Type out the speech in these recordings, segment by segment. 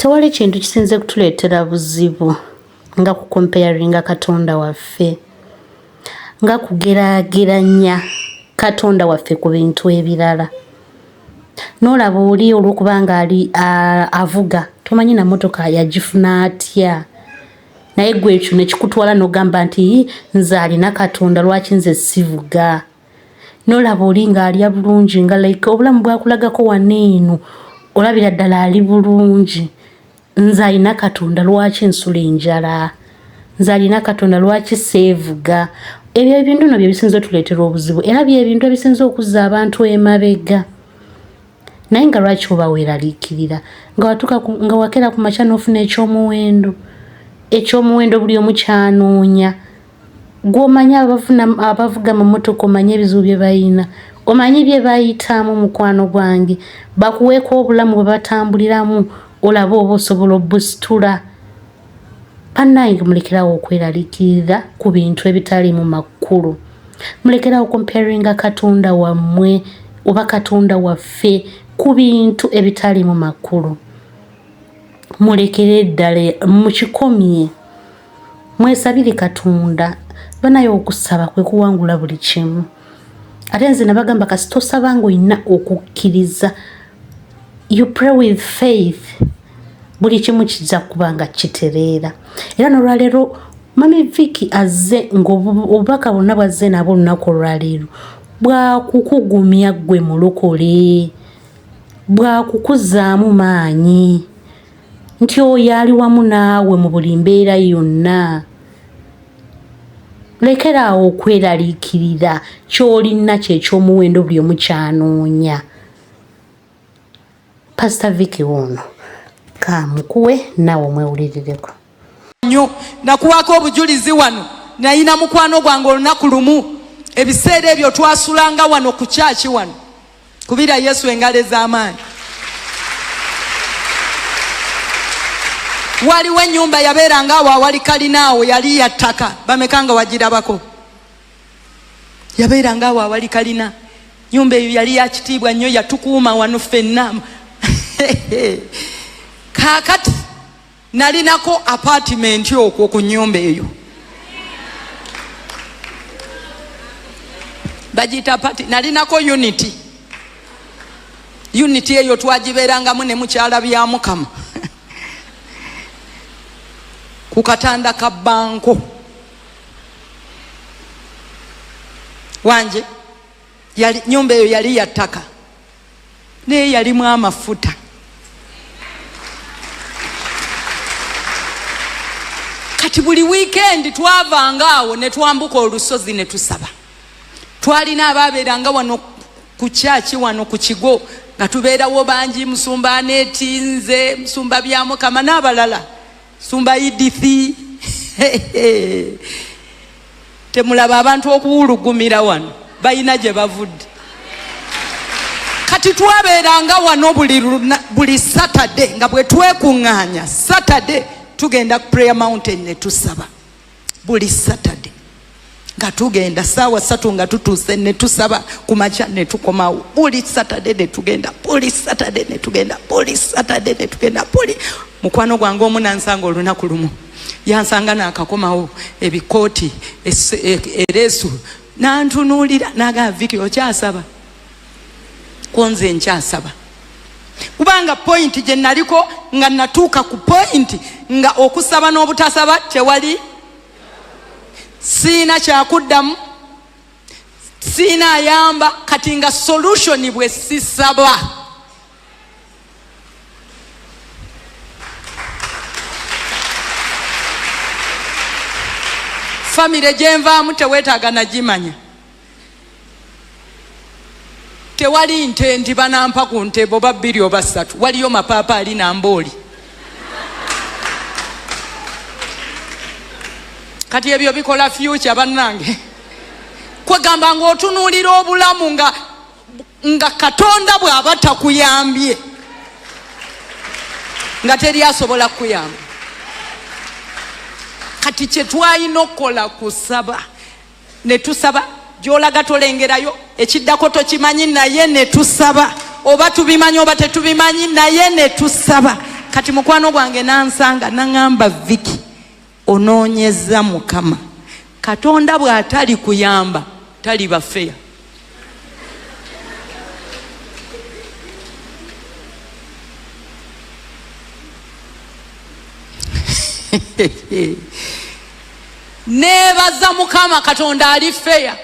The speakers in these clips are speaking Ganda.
Tewali kintu kisinze kutuleetera buzibu nga kukomparinga Katonda waffe, nga kugeraageranya Katonda waffe ku bintu ebirala. N'olaba oli olw'okuba nga ali avuga tomanyi na mmotoka yagifuna atya, naye ggwe ekyo ne kikutwala n'ogamba nti nze alina Katonda lwaki nze sivuga? Nolaba oli nga alya bulungi nga like obulamu bwakulagako wano eno olabira ddala ali bulungi nze alina katonda lwaki nsula enjala nze alina katonda lwaki seevuga ebyo ebintu no byebisinza otuleetera obuzibu era byebintu ebisinza okuzza abantu emabega naye nga lwaki oba weeraliikirira nga watuka nga wakera ku makya n'ofuna ekyomuwendo ekyomuwendo buli omu kyanoonya Gwe omanyi abavuga amamotoka omanyi ebizibu bye balina omanyi bye bayitamu mukwano gwange bakuweeko obulamu bwe batambuliramu olabe oba osobola obusitula bannange mulekerawo okweraliikirira ku bintu ebitaliimu makulu mulekerawo comparinga katonda wammwe oba katonda waffe ku bintu ebitaliimu makulu mulekere ddala mukikomye Mwesabire Katonda banaye okusaba kwe kuwangula buli kimu. Ate nze nabagamba kasita osaba nga olina okukkiriza, you pray with faith, buli kimu kijja kuba nga kitereera. Era n'olwaleero Mami Vicky azze ng'obubaka bwonna bwazze nabwo olunaku olwaleero bwakukugumya ggwe mulokole, bwakukuzaamu maanyi. nti oyo ali wamu naawe mu buli mbeera yonna. Lekera awo okweraliikirira, ky'olina kye ky'omuwendo buli omu ky'anoonya. Pasita Vicky wuuno, kamukuwe naawe omwewulirireko. Nnyo nakuwaako obujulizi wano nayina mukwano gwange olunaku lumu ebiseera ebyo twasulanga wano ku kyaki wano Kubira Yesu engalo ez'amaanyi. Waliwo ennyumba yabeeranga awo awali kalina awo yali ya ttaka, bameka nga wagirabako? Yabeeranga awo awali kalina. Nyumba eyo yali ya kitiibwa nnyo, yatukuuma wano ffenna. Kaakati Nalinako apartment okwo ku nyumba eyo bagiyita apart, nalinako unity. Unity eyo twagibeerangamu ne mukyala bya Mukama ku katanda ka banko wanje. Yali nyumba eyo yali ya ttaka naye yalimu amafuta. Kati buli wiikendi twavanga awo ne twambuka olusozi ne tusaba. Twalina abaabeeranga wano ku kyaki wano ku kigo nga tubeerawo bangi, musumba Aneti, nze, musumba Byamukama n'abalala, musumba Idithi. Temulaba abantu okuwulugumira wano, balina gye bavudde. Kati twabeeranga wano buli Saturday nga bwe twekuŋŋaanya Saturday tugenda ku Prayer Mountain ne tusaba buli Saturday nga tugenda saawa 3 nga tutuuse ne tusaba ku makya ne tukomawo buli Saturday ne tugenda buli Saturday ne tugenda buli Saturday ne tugenda buli mukwano gwange omu nansanga olunaku lumu yansanga nakakomawo ebikooti ereesu nantunuulira nagamba Vicky okyasaba konze nkyasaba kubanga pointi gye naliko nga natuuka ku pointi nga okusaba n'obutasaba tewali siina kyakuddamu siina ayamba kati nga solution bwe sisaba Famire gyenvaamu teweetaaga nagimanya. Tewali nte nti banampa ku nte oba bbiri oba ssatu, waliyo mapaapaali na mbooli. Kati ebyo bikola future bannange. Kwegamba ng'otunuulira obulamu nga nga Katonda bw'aba takuyambye nga teri asobola kukuyamba. Kati kye twalina okukola kusaba, ne tusaba. Gy'olaga tolengerayo, ekiddako tokimanyi, naye ne tusaba, oba tubimanyi oba tetubimanyi, naye ne tusaba. Kati mukwano gwange nansanga naŋamba, Viki, onoonyeza Mukama. Katonda bw'atali kuyamba taliba fair. Neebaza Mukama, Katonda ali fair.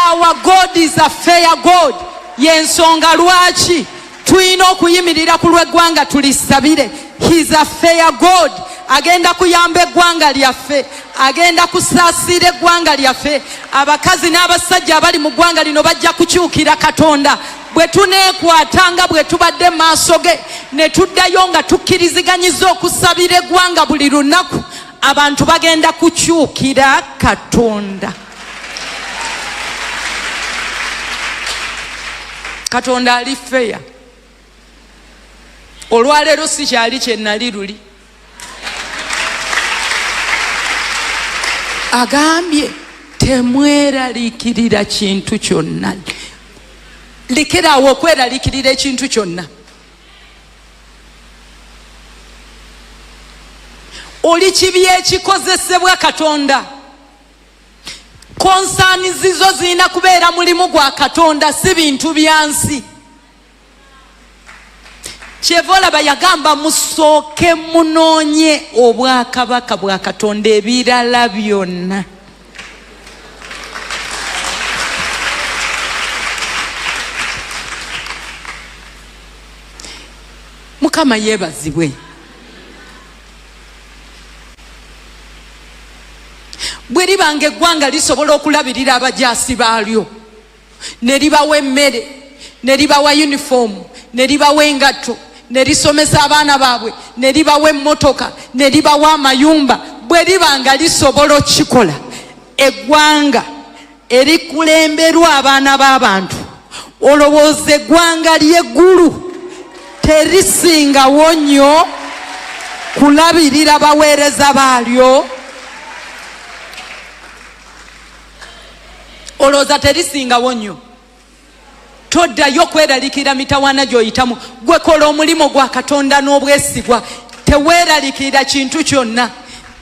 Our God is a fair God. Yensonga lwaki tulina okuyimirira ku lw'eggwanga tulisabire. He's a fair God. Agenda kuyamba eggwanga lyaffe, agenda kusaasira eggwanga lyaffe. Abakazi n'abasajja abali mu ggwanga lino bajja kukyukira Katonda bwe tuneekwata nga bwe tubadde mu maaso ge, ne tuddayo nga tukkiriziganyiza okusabira eggwanga buli lunaku. Abantu bagenda kukyukira Katonda. Katonda ali fair. Olwaleero si kyali kye nali luli. Agambye temweraliikirira kintu kyonna. Lekeraawo okweraliikirira ekintu kyonna. Oli kibi ekikozesebwa Katonda. Concern zizo zirina kubeera mulimu gwa Katonda, si bintu bya nsi. Kyeva olaba yagamba musooke munoonye obwakabaka bwa Katonda, ebirala byonna. Mukama yeebazibwe. Bwe libanga eggwanga lisobola okulabirira abajaasi baalyo, ne libawa emmere, ne libawa yunifoomu, ne libawa engatto, ne lisomesa abaana baabwe, ne libawa emmotoka, ne libawa amayumba, bwe liba nga lisobola okukikola, eggwanga erikulemberwa abaana b'abantu, olowooza eggwanga ly'eggulu terisingawo nnyo kulabirira baweereza baalyo? Olowooza terisingawo nnyo? Toddayo kweraliikirira mitawaana gy'oyitamu. Gwe kola omulimu gwa Katonda n'obwesigwa, teweeraliikirira kintu kyonna.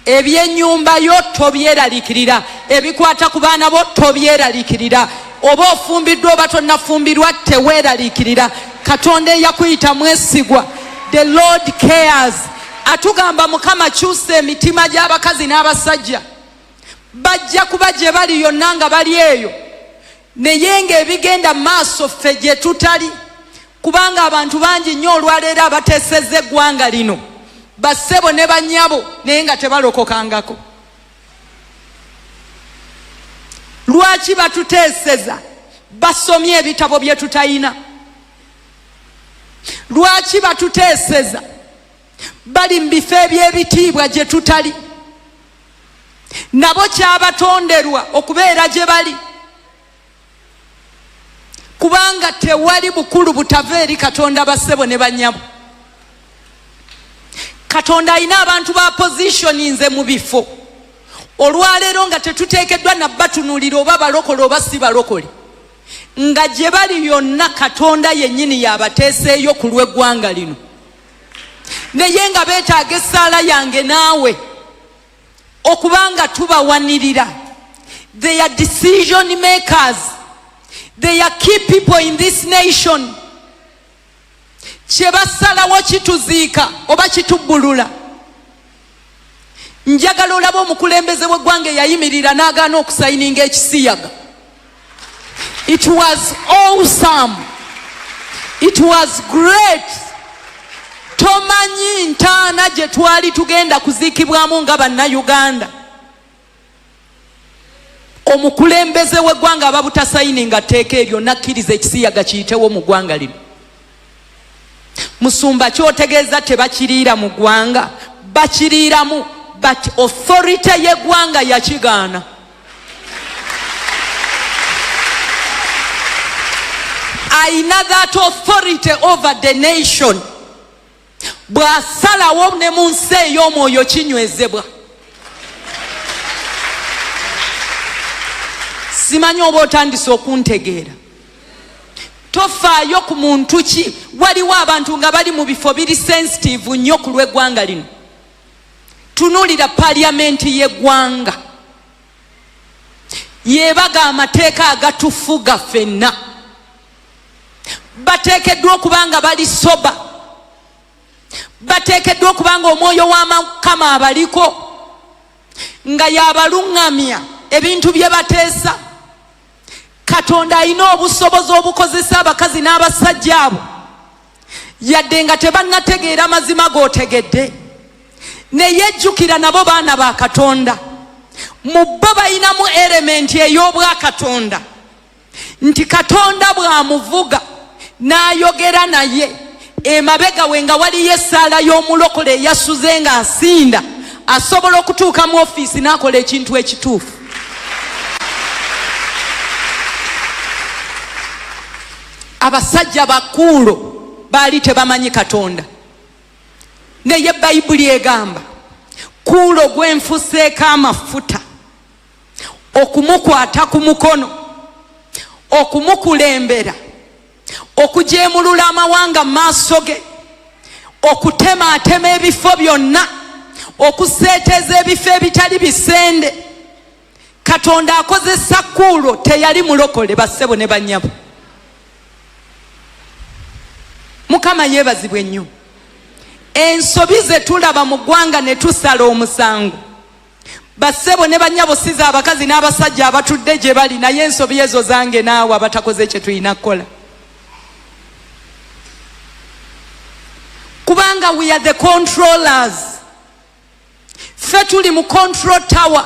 Ebyennyumba yo tobyeraliikirira, ebikwata ku baana bo tobyeraliikirira, oba ofumbiddwa oba tonnafumbirwa teweeraliikirira. Katonda eyakuyita mwesigwa. The Lord cares. Atugamba Mukama kyusa emitima gy'abakazi n'abasajja. Bajja kuba gye bali yonna nga bali eyo, naye ng'ebigenda mu maaso ffe gye tutali, kubanga abantu bangi nnyo olwaleero abateesezza eggwanga lino, bassebo ne bannyabo, naye nga tebalokokangako. Lwaki batuteeseza? Basomye ebitabo bye tutayina. Lwaki batuteeseza? Bali mu bifo eby'ebitiibwa gye tutali. Nabo kyabatonderwa okubeera gye bali, kubanga tewali bukulu butava eri Katonda. Bassebo ne bannyabo, Katonda alina abantu ba positioninze mu bifo olwaleero nga tetuteekeddwa nabatunuulira oba balokole oba si balokole, nga gye bali yonna Katonda yennyini yabateeseeyo ku lw'eggwanga lino, naye nga beetaaga essaala yange naawe okubanga tubawanirira. They are decision makers, they are key people in this nation. Kye basalawo kituziika oba kitubbulula. Njagala olaba omukulembeze w'eggwanga eyayimirira n'agaana okusayininga ekisiyaga. It was awesome, it was great. Tomanyi ntaana gye twali tugenda kuziikibwamu nga Bannayuganda. Omukulembeze w'eggwanga aba butasayininga tteeka eryo, nakkiriza ekisiyaga kiyitewo mu ggwanga lino. Musumba, kyotegeeza tebakiriira mu ggwanga? Bakiriiramu, but authority y'eggwanga yakigaana. Ayina that authority over the nation. Bw'asalawo ne mu nsi ey'omwoyo kinywezebwa. Simanyi oba otandise okuntegeera. Tofaayo ku muntu ki. Waliwo abantu nga bali mu bifo biri sensitive nnyo ku lw'eggwanga lino. Tunuulira paliyamenti y'eggwanga, yebaga amateeka agatufuga ffenna. Bateekeddwa okuba nga bali soba, bateekeddwa okuba nga omwoyo wa Mukama abaliko, nga yabaluŋŋamya ebintu bye bateesa. Katonda alina obusobozi obukozesa abakazi n'abasajja abo, yadde nga tebannategeera mazima g'otegedde, naye jjukira nabo baana ba Katonda. Mu bo balinamu elementi ey'obwakatonda, nti Katonda bw'amuvuga n'ayogera naye emabega we nga waliyo essaala y'omulokole eyasuze ng'asinda, asobola okutuuka mu ofiisi n'akola ekintu ekituufu. Abasajja bakuulo baali tebamanyi Katonda, naye Bayibuli egamba kuulo gwenfuseeko amafuta okumukwata ku mukono, okumukulembera, okujeemulula amawanga mu maaso ge, okutemaatema ebifo byonna, okuseeteeza ebifo ebitali bisende. Katonda akozesa Kuulo, teyali mulokole, bassebo ne bannyabo. Mukama yeebazibwe nnyo. Ensobi ze tulaba mu ggwanga ne tusala omusango, bassebo ne bannyabo, si za abakazi n'abasajja abatudde gye bali, naye ensobi ezo zange naawe abatakoze kye tulina kukola, kubanga we are the controllers. Ffe tuli mu control tower.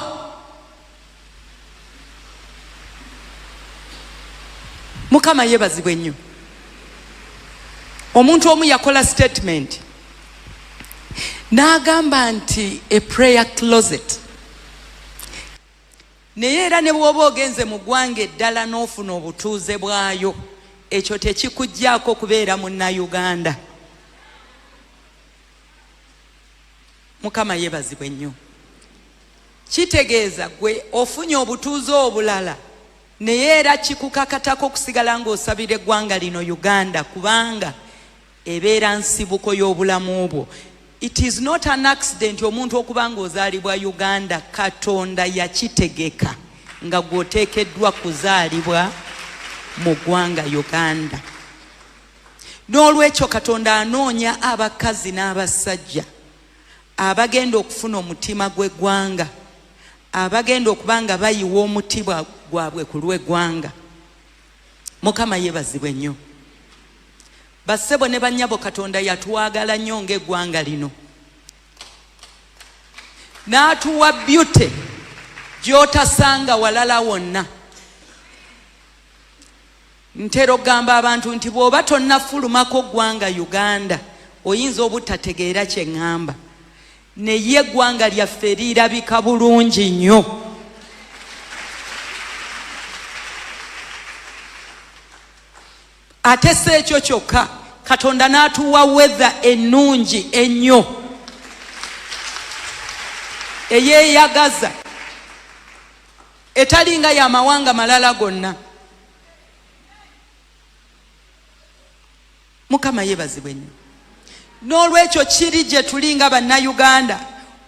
Mukama yeebazibwe nnyo. Omuntu omu yakola statement n'agamba nti a prayer closet, naye era ne bw'oba ogenze mu ggwanga eddala n'ofuna obutuuze bwayo, ekyo tekikuggyaako kubeera Munnayuganda. Mukama yeebazibwe nnyo. Kitegeeza gwe ofunye obutuuze obulala, naye era kikukakatako okusigala ng'osabira eggwanga lino Uganda, kubanga ebeera nsibuko y'obulamu bwo. It is not an accident omuntu okuba ng'ozaalibwa Uganda. Katonda yakitegeka nga gw'oteekeddwa kuzaalibwa mu ggwanga Uganda. N'olwekyo Katonda anoonya abakazi n'abasajja abagenda okufuna omutima gw'eggwanga, abagenda okuba nga bayiwa omutima gwabwe ku lw'eggwanga. Mukama yeebazibwe nnyo. Bassebo ne bannyabo, Katonda yatwagala nnyo ng'eggwanga lino, n'atuwa beauty gy'otasanga walala wonna. Ntera okugamba abantu nti bw'oba tonnafulumako ggwanga Uganda, oyinza obutategeera kye ŋŋamba, naye eggwanga lyaffe lirabika bulungi nnyo. Ate si ekyo kyokka, Katonda n'atuwa weather ennungi ennyo eyeeyagaza, etali nga y'amawanga malala gonna. Mukama yeebazibwe nnyo. N'olwekyo kiri gye tuli nga Bannayuganda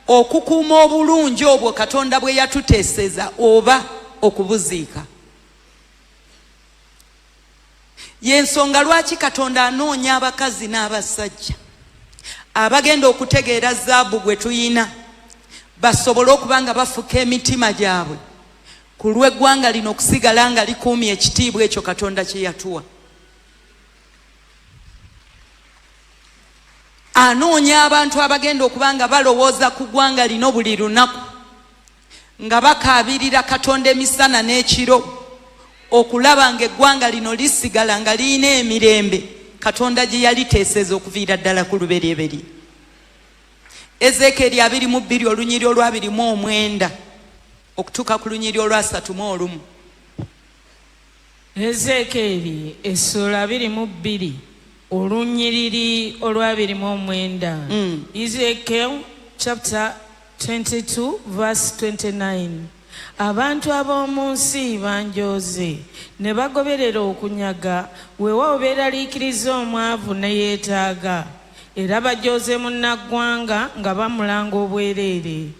okukuuma obulungi obwo Katonda bwe yatuteeseza oba okubuziika. Y'ensonga lwaki Katonda anoonya abakazi n'abasajja abagenda okutegeera zaabu gwe tuyina, basobole okuba nga bafuka emitima gyabwe ku lw'eggwanga lino okusigala nga likuumye ekitiibwa ekyo Katonda kye yatuwa. Anoonya abantu abagenda okuba nga balowooza ku ggwanga lino buli lunaku, nga bakaabirira Katonda emisana n'ekiro okulaba ng'eggwanga lino lisigala nga lirina emirembe Katonda gye yaliteeseza okuviira ddala ku luberyeberye. Ezeekyeri 22 olunyiri olwabiri mu omwenda okutuuka ku lunyiri olwasatu mu olumu. Ezeekyeri essuula 22 olunyiriri olwabiri mu omwenda. Ezekiel chapter 22 verse 29. Abantu ab'omu nsi banjooze ne bagoberera okunyaga, weewaawo beeraliikiriza omwavu ne yeetaaga, era bajooze munnaggwanga nga bamulanga obwereere.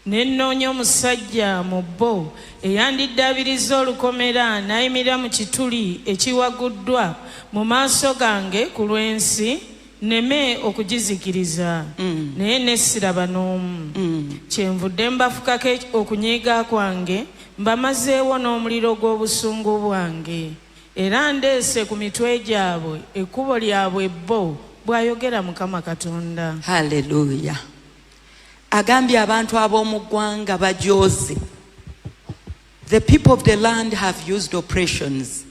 Ne nnoonya omusajja mu bo eyandiddaabiriza olukomera n'ayimirira mu kituli ekiwaguddwa mu maaso gange ku lw'ensi, nneme okugizikiriza, naye ne siraba n'omu. Kyenvudde mbafukako okunyiiga kwange, mbamazeewo n'omuliro gw'obusungu bwange, era ndeese ku mitwe gyabwe ekkubo lyabwe bo, bw'ayogera Mukama Katonda. Haleluya. Agambye abantu ab'omu ggwanga bajooze. The people of the land have used oppressions,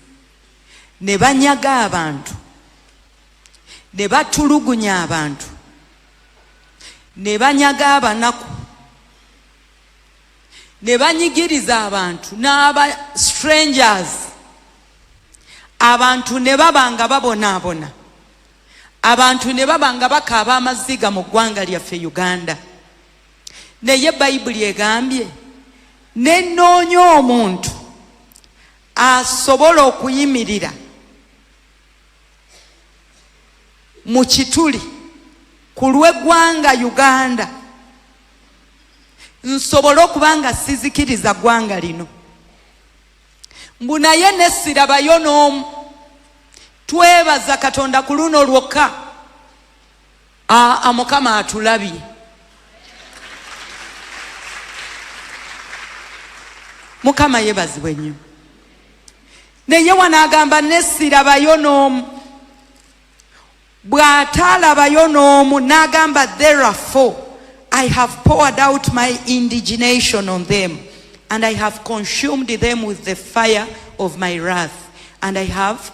ne banyaga abantu, ne batulugunya abantu, ne banyaga abanaku, ne banyigiriza abantu n'aba strangers. Abantu ne baba nga babonaabona, abantu ne baba nga bakaaba amaziga mu ggwanga lyaffe Uganda. Naye Bayibuli egambye, nenoonya omuntu asobola okuyimirira mu kituli ku lw'eggwanga Uganda, nsobole okuba nga sizikiriza ggwanga lino. Mbu naye nesirabayo n'omu. Twebaza Katonda ku luno lwokka. Aa, Mukama atulabye. Mukama yebazibwe nnyo. Naye wano agamba nesirabayo n'omu. Bw'ataalabayo n'omu, n'agamba, "Therefore I have poured out my indignation on them, and I have consumed them with the fire of my wrath, and I have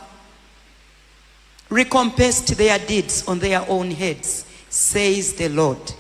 recompensed their deeds on their own heads, says the Lord."